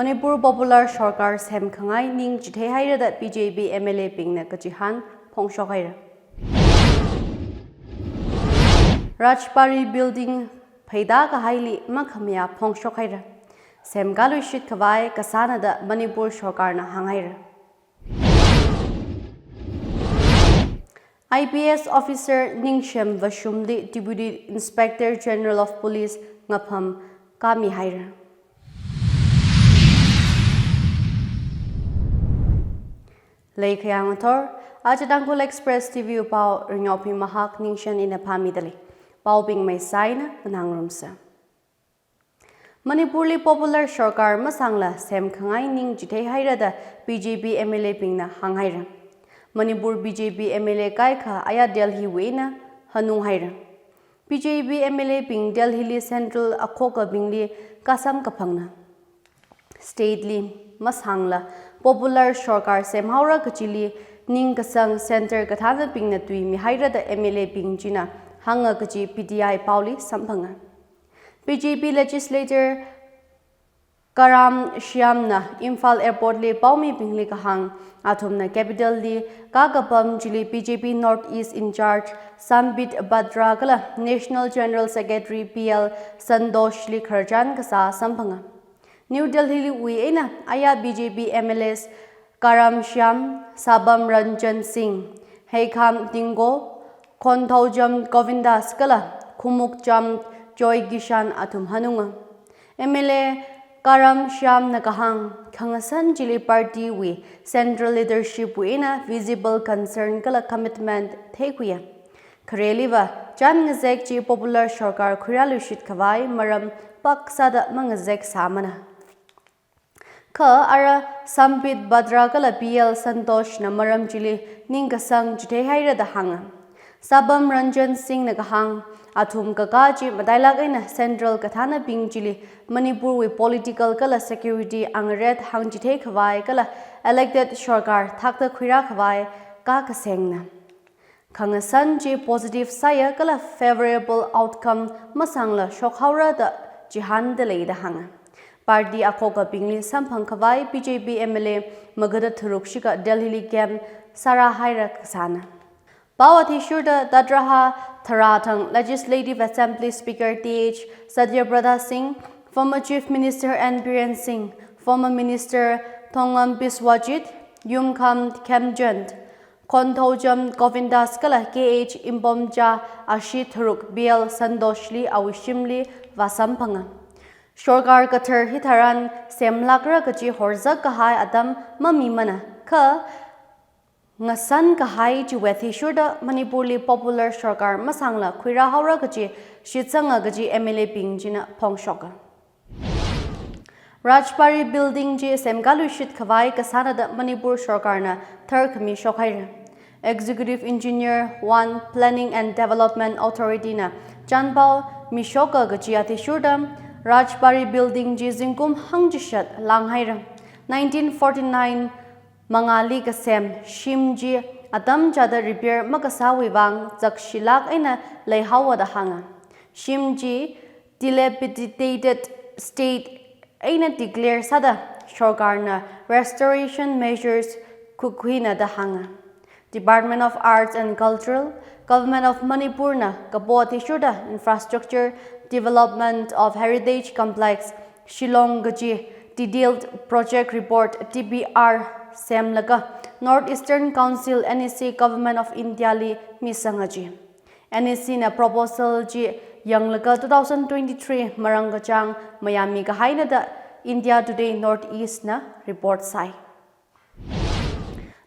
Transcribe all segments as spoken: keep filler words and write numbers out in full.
Manipur Popular Sorkar semkhangai ning chitheihaira da B J P M L A bingna kachihān phongshokhaira. Rajbari Building pheida kahaili makhamayā phongshokhaira. Semkāluishit khavai kasāna da Manipur Sorkarna hānghaira. I P S officer Ningshem Vashumli Deputy Inspector General of Police ngapham kāmihaira. Leikhayang athor, aja Tangkhul Express T V pao ringyophi mahak Ningshen ina phāmidalei. Paobing meisaina nganāngarumsa. Manipurli Popular Sorkar masāngla semkhangai ning chitheihaira da B J P M L A bingna hānghaira. Manipur B J P M L A kaikha aya Delhiwui eina hanunghaira. B J P M L A bing Delhili Central akhokabingli kasam kaphangna. Stateli masāngla Popular Sorkar semhaora kachili ningkasang Centre kathānabingna tuimihaira da M L A bing china hānga kaji P T I paoli samphanga. B J P legislator Karam Shyamna Imphal Airportli paomibingli kahāng, athumna capitalli kakapam chili B J P North East in charge Sambit Patra kala National General Secretary P L Santoshli khararchan kasā samphanga. New Delhiliwui eina aya B J P M L As Karam Shyam, Sabam Ranjan Singh, Heikham Tinggo, Konthoujam Govindas kala Khumukjam Joy Kishan athum hanunga. M L A Karam Shyamna kahāng, khangasan chili partywui central leadershipwui eina visible concern kala commitment theikhuiya. Khareliva, chān ngazek chi Popular Sorkar khuirāluishit khavai maram pak sāda mangazek sāmana. Kha ara Sambit Patra kala P L Santoshna maram chili ningkasang chitheihaira da hānga. Sabam Ranjan Singhna kahāng, athum kakā chi matailak eina Central kathānabing chili Manipurwui political kala security angaret hāngchithei khavai kala elected sorkar thakta khuirā khavai kakasengna. Khangasan chi positive sāya kala favorable outcome masāngla shokhaora da chihāndalei da hānga. Party akhokabingli samphang khavai B J P M L A magada tharuk shikha Delhili camp sārāhaira kasāna. Pao athishurda tatraha tharā thang Legislative Assembly Speaker T H Satyabrata Singh, former Chief Minister N Biren Singh, former Minister Thongam Biswajit, Yumkham Khemchand, Konthoujam Govindas kala K H Impomcha ashi tharuk P L Santoshli awui shimli vāsamphanga. Sorkar kathar hitharan semlākra kachi horzak kahai atam mamimana, kha ngasan kahai chiwui athishurda Manipurli popular sorkar masāngla khuirāhaora kachi shitsanga kachi M L A bing china phongshoka. Rajbari Building chi semkāluishit khavai kasāna da Manipur sorkarna tharkhami shokhaira. Executive Engineer one Planning and Development Authority na chanpao mishoka kachi athishurda Rajbari Building chi zingkum hangchishat langhaira. Nineteen forty-nine mangāli kasem shim chi atam chāda repair makasāwui vang zakshilak eina leihaowa da hānga. Shim chi dilapidated state eina declare sāda sorkarna restoration measures khuikhuina da hānga. Department of Arts and Culture, Government of Manipur na kapo athishurda Infrastructure Development of Heritage Complex Shillong kachi detailed project report D P R semlaga North Eastern Council N E C Government of India li misanga chi. N E C na proposal chi yanglaga two thousand twenty-three marangkachāng mayāmi kahaina da India Today North East na report sāi.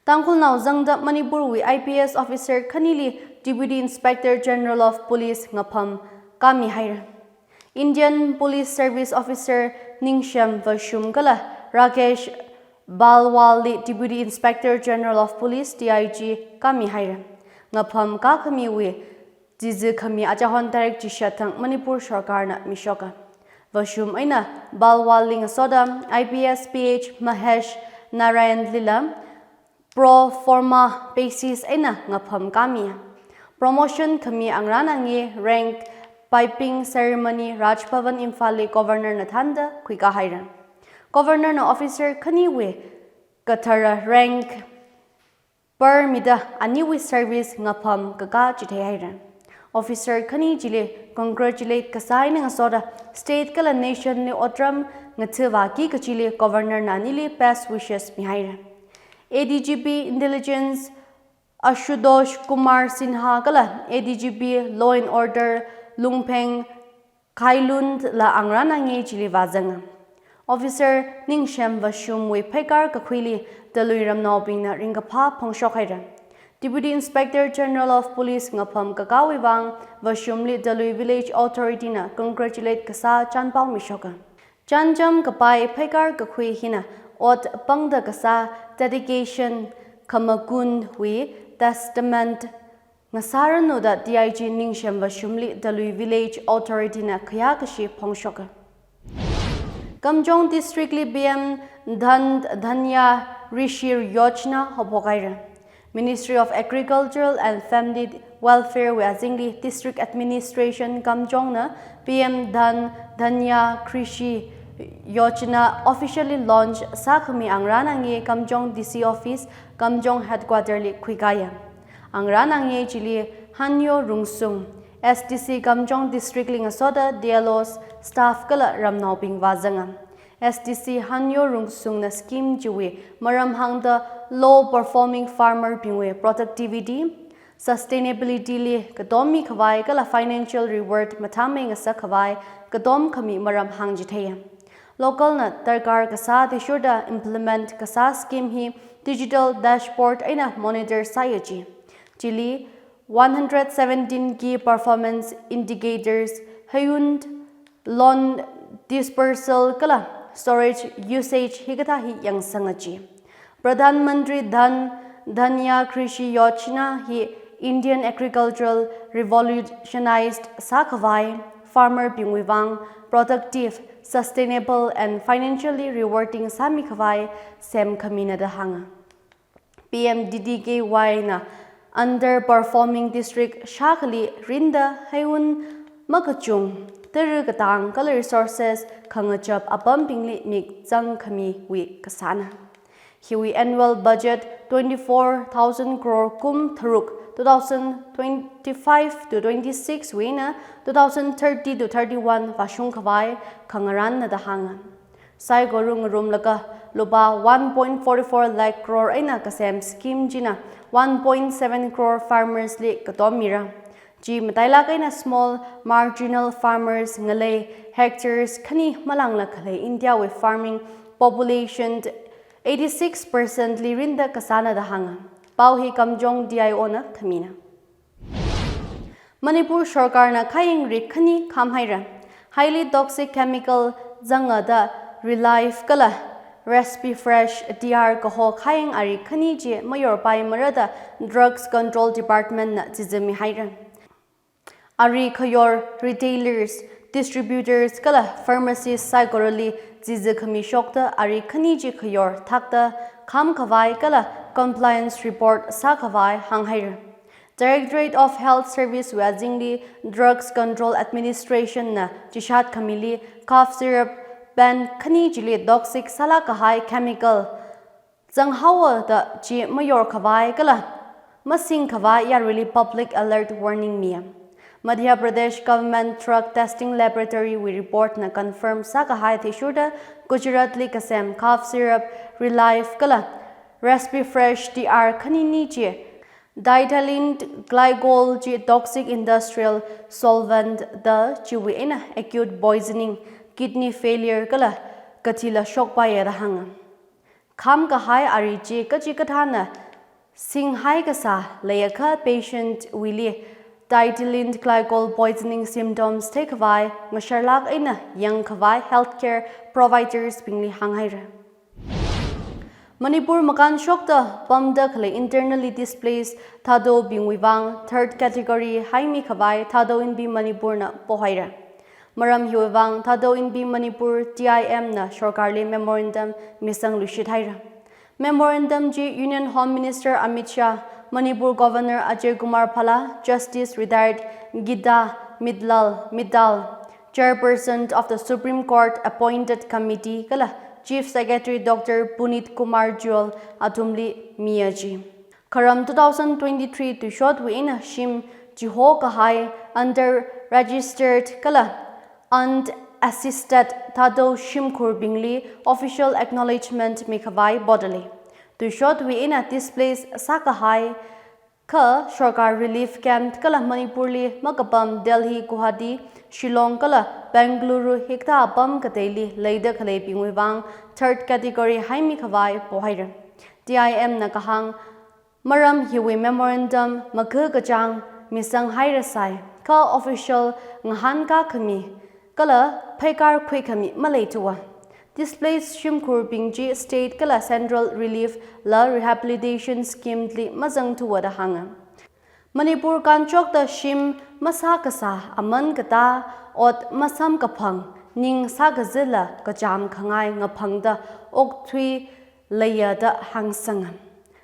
Tangkhulnao zangda Manipurwui I P S officer khanili Deputy Inspector General of Police ngapham kāmihaira. Indian Police Service Officer Ningshem Vashum kala Rakesh Balwal li Deputy Inspector General of Police, D I G, kāmihaira. Ngapham kākhamiwui chizi khami achahon tarik chishat thang Manipur sorkarna mishoka. Vashum eina Balwal li ngasoda I P S P H Mahesh Narayan lila pro forma basis eina ngapham kāmiya. Promotion khami angrana ngi rank piping ceremony Raj Bhavan Imphal li Governor na thānda khuikāhaira. Governor na officer khaniwui kathara rank permit da aniwui service ngapham kaka chitheihaira. Officer khani chili congratulate kasā eina ngasoda state kala nation li otram ngathāvāki kachili Governor na anili best wishes mihaira. A D G P Intelligence Ashutosh Kumar Sinha kala A D G P Law and Order Lungpheng Khailun la angarān angei chili vāzanga. Officer Ningshem Vashum wui pheikar kakhuili Talui ramnaobingna ringkaphā phongshokhaira. Deputy Inspector General of Police ngapham kakawui vang Vashum li Talui Village Authority na congratulate kasā chānpao mishoka. Chānjam kapai pheikar kakhui hina ot pangda kasā dedication khamakunwui testament ngasāranu da D I G Ningshem Vashum li Talui Village Authority na khayā kashi phongshoka. Kamjong District li P M Dhan Dhanya Krishi Yojana haophokhaira. Ministry of Agriculture and Family Welfare wui azingli District Administration Kamjong na P M Dhan Dhanya Krishi Yojana officially launch sākhami angarān angei Kamjong D C Office, Kamjong Headquarter li khuikaya. Angarān angei chili Hanyo Rungsung, S D C Kamjong District li ngasoda D L Os, staff kala ramnaobing vāzanga. S D C Hanyo Rungsung na scheme chiwui maram hāngda low performing farmer bingwui productivity, sustainability li katom mikhavai kala financial reward mathāmei ngasakkhavai katom khami maram hāngchitheiya. Local na darkar kasā athishurda implement kasā scheme hi digital dashboard eina monitor sāya ji. Chili one hundred seventeen key performance indicators, heiwun, loan dispersal kala storage usage hikathā hi yangsanga ji. Pradhan Mantri Dhan Dhanya Krishi Yojana hi Indian agricultural revolutionized sākhavai farmer bingwui vang productive, sustainable and financially rewarding sāmikhavai semkhamina da hānga. P M D D K Y na underperforming district shākhali rinda heiwun makachung, tara katang kala resources khangachap apambingli mikzang khamiwui kasāna. Hiwui annual budget twenty-four thousand crore kum tharuk two thousand twenty-five to twenty-six wui eina two thousand thirty to thirty-one vāshungkhavai khangarānna da hānga. Saikora ngarumlaga lupā one point four four lakh crore eina kasem scheme china one point seven crore farmers li katom mira. Chi matailāk eina small marginal farmers ngalei hectares khani malāngla khalei India wui farming population eighty-six percent li rinda kasāna da hānga. Pao hi Kamjong D I O na khamina. Manipur sorkarna khayang rik khani khamhaira. Highly toxic chemical zanga da Relife kala Respifresh D R kaho khayang arik khani chi mayorpaimara da Drugs Control Department na chizi mihaira. Arik khayor retailers, distributors kala pharmacies saikorali chizi khami shokta arik khani chi khayor thakta khamkhavai kala compliance report sākhavai hānghaira. Directorate of Health Service wui azingli Drugs Control Administration na chishat khamili cough syrup pen khani chili toxic sālāk kahai chemical zanghaowa da chi mayorkhavai kala masingkhavai yaruili public alert warning miya. Madhya Pradesh Government Drug Testing Laboratory wui report na confirm sākahai athishurda Gujarat li kasem cough syrup, Relife kala Respifresh D R khanini chi diethylene glycol chi toxic industrial solvent da chiwui eina acute poisoning, kidney failure kala kathila shokpaiya da hānga. Khamkahai arik chi kachikathāna singhai kasā leiakha patient wuili diethylene glycol poisoning symptoms theikhavai ngasharlāk eina yangkhavai healthcare providers bingli hānghaira. Manipur makānshokta pamda khalei internally displaced Thadou bingwui vang third category haimikhavai Thadou Inpi Manipur na pohaira. Maram hiwui vang Thadou Inpi Manipur T I M na sorkarli memorandum misangluishit haira. Memorandum chi Union Home Minister Amit Shah, Manipur Governor Ajay Kumar Bhalla, Justice Retired Geeta Mittal, Mittal, Chairperson of the Supreme Court Appointed Committee kala Chief Secretary Doctor Puneet Kumar Goel athumli miya ji. Kharam two thousand twenty-three tuishotwui eina shim chiho kahai under registered kala unassisted Thadou shimkhurbingli official acknowledgement mikhavai bodalei. Tuishotwui eina displace sākahai kha sorkar relief camp kala Manipurli makapam Delhi, Guwahati, Shillong kala Bengaluru hikathā apam kateili leida khaleibingwui vang third category haimikhavai pohaira. T I M na kahāng maram hiwui memorandum makakachāng misanghairasai, kha official ngahānkā khami kala pheikar khuikhami maleithuwa. Displaced shimkhurbing chi state kala central relief la rehabilitation scheme li mazangthuwa da hānga. Manipur kanchokta shim masākasā aman katā ot masamkaphang ning sākazila kachām khangai ngaphangda okthui leiya da hāngsanga.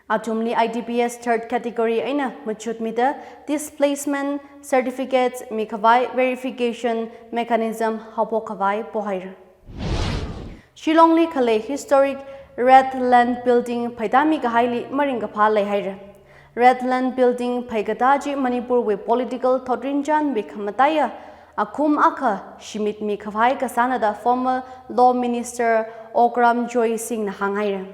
Athumli I D P S third category eina machutmida displacement certificates mikhavai verification mechanism haophok khavai pohaira. Shillongli khalei historic Red Land Building pheidami kahaili maringkaphā leihaira. Red Land Building pheikatā chi Manipurwui political thotrinchānwui khamataiya akhum akha shimitmi khavai kasāna da former Law Minister Okram Joy Singh na hānghaira.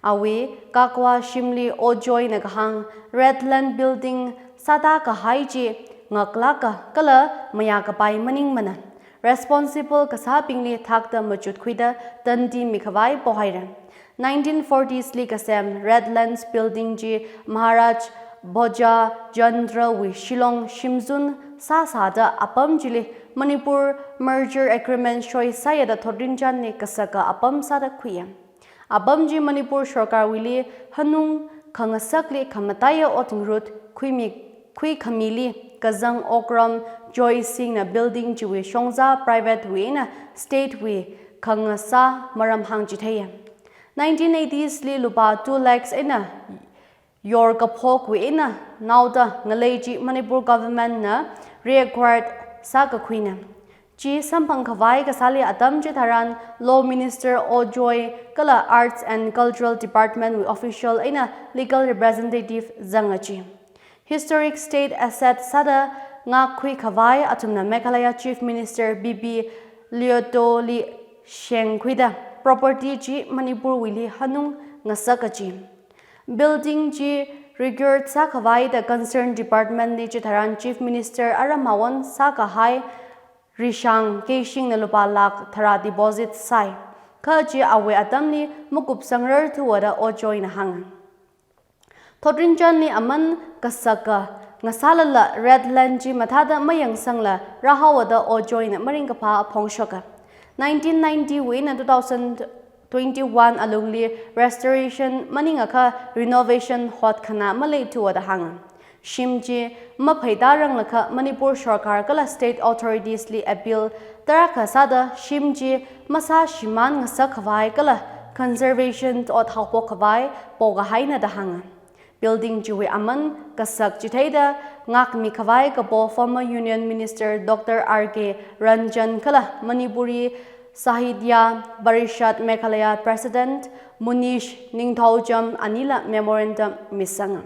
Awui kakwa shimli Ojoy na kahāng Red Land Building sāda kahai chi ngaklāka kala mayākapai maningmana. Responsible kasābingli thakta machutkhuida tandi mikhavai pohaira. Nineteen forties li kasem Red Lands Building chi Maharaj Bhoja Chandra wui Shillong shimzun sāsāda apam chili Manipur Merger Agreement shoisāya da thotrinchānli kasaka apam sāda khuiya. Apam chi Manipur sorkarwuili hanung khangasakli khamataiya ot ngarut khuimi, khuikhamili kazang Okram Joy Singh na building chiwui shongzā private wui eina state wui khangasā maram hāngchitheiya. Nineteen eighties li lupā two lakhs eina yor kaphokwui eina naoda ngalei chi Manipur government na reacquired sākakhuina. Chi samphang khavai kasāli atam chitharan Law Minister Ojoy kala Arts and Cultural Department wui official eina legal representative zanga chi. Historic state asset sāda ngakkhui khavai athumna Meghalaya Chief Minister B B Leodoli shengkhuida property chi Manipurwuili hanung ngasaka chi. Building chi record sākhavai da concerned department li chitharan Chief Minister aram awon sākahai Rishang Keishing na lupā lakh tharā deposit sāi. Kha chi awui atamli makupsangrarthuwa da Ojoy na hānga. Thotrinchānli aman kasaka ngasālala Red Land chi mathāda mayangsangla rāhaowa da Ojoy na maringkaphā phongshoka. Nineteen ninety wui eina two thousand twenty-one alungli restoration maningakha renovation hotkhanā maleithuwa da hānga. Shim chi mapheida ranglakha Manipur sorkar kala state authorities li appeal tarākha sāda shim chi masāshimān ngasak khavai kala conservation ot haophok khavai pokahaina da hānga. Building chiwui aman kasak chitheida ngakmi khavai kapo former Union Minister Doctor R K Ranjan kala Manipuri Sahitya Parishad Meghalaya President Munish Ningthoujam anila memorandum misanga.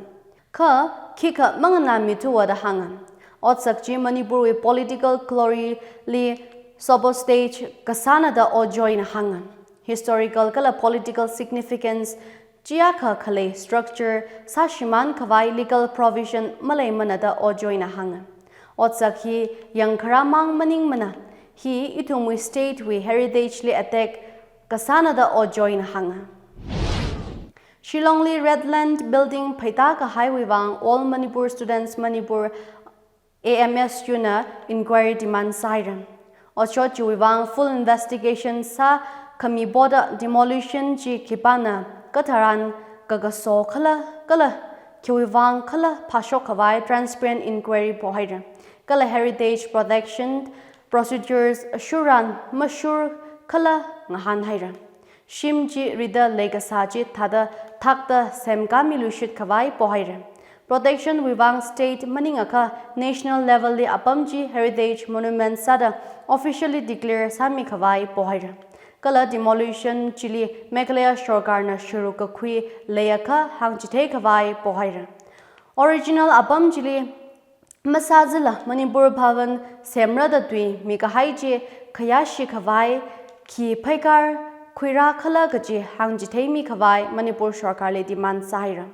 Kha khikha manganāmithuwa da hānga. Otsak chi Manipurwui political glory li sobo stage kasāna da Ojoy na hānga. Historical kala political significance chiyākha khalei structure sāshimān khavai legal provision maleimana da Ojoy na hānga. Otsak hi yangkharā mang maningmana, hi ithumwui state wui heritage li attack kasāna da Ojoy na hānga. Shillongli Red Land Building pheida kahaiwui vang All Manipur Students Manipur A M S U na inquiry demand sāhaira. Otshot chiwui vang full investigation sākhami poda demolition chi khipāna katharan kakaso khala kala khiwui vang khala phāshok khavai transparent inquiry pohaira. Kala heritage protection procedures ashuran mashur khala ngahānhaira. Shim chi rida leikasā chi thāda thakta semkāmiluishit khavai pohaira. Protection wui vang state maningakha national level li apam chi heritage monument sāda officially declare sāmi khavai pohaira. kala demolition chili Meghalaya sorkarna shuru kakhui leiakha hāngchithei khavai pohaira. Original apam chili masāzila Manipur Bhavan semra da tui mikahai chi khayāshi khavai khi pheikar khuirākhala kaji hāngchitheimi khavai Manipur sorkarli demand sāhaira.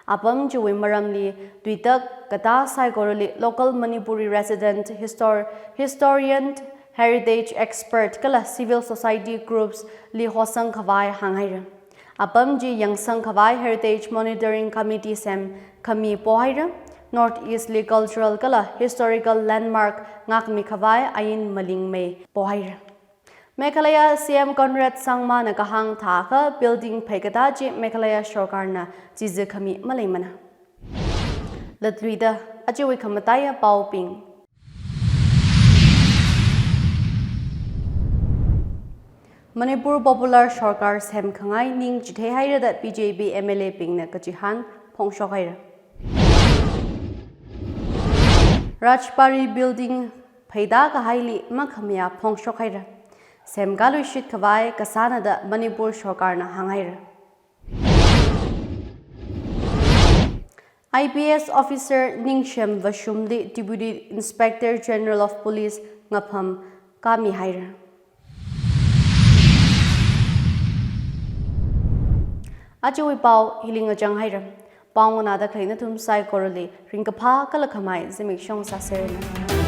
Apam chiwui maramli tuitak katā saikorali local Manipuri resident, histor-, historian, heritage expert kala civil society groups li hosang khavai hānghaira. Apam chi yangsang khavai Heritage Monitoring Committee semkhami pohaira. North East li cultural kala historical landmark ngākmi khavai ain malingmei pohaira. Meghalaya C M Conrad Sangmana kahāng thākha building pheikatā chi Meghalaya sorkarna chizi khami maleimana. Latluida ajawui khamataiya paobing. Manipur Popular Sorkar semkhangai ning chitheihaira da B J P M L A bingna kachihān phongshokhaira. Rajbari Building pheida kahaili makhamayā phongshokhaira. Semkāluishit khavai kasāna da Manipur sorkarna hānghaira. I P S officer Ningshem Vashumli Deputy Inspector General of Police ngapham kāmihaira. Ajawui pao hili ngachanghaira. Pao nganāda khalei nathum saikorali ringkaphā kala khamei zimiksho sāseranu.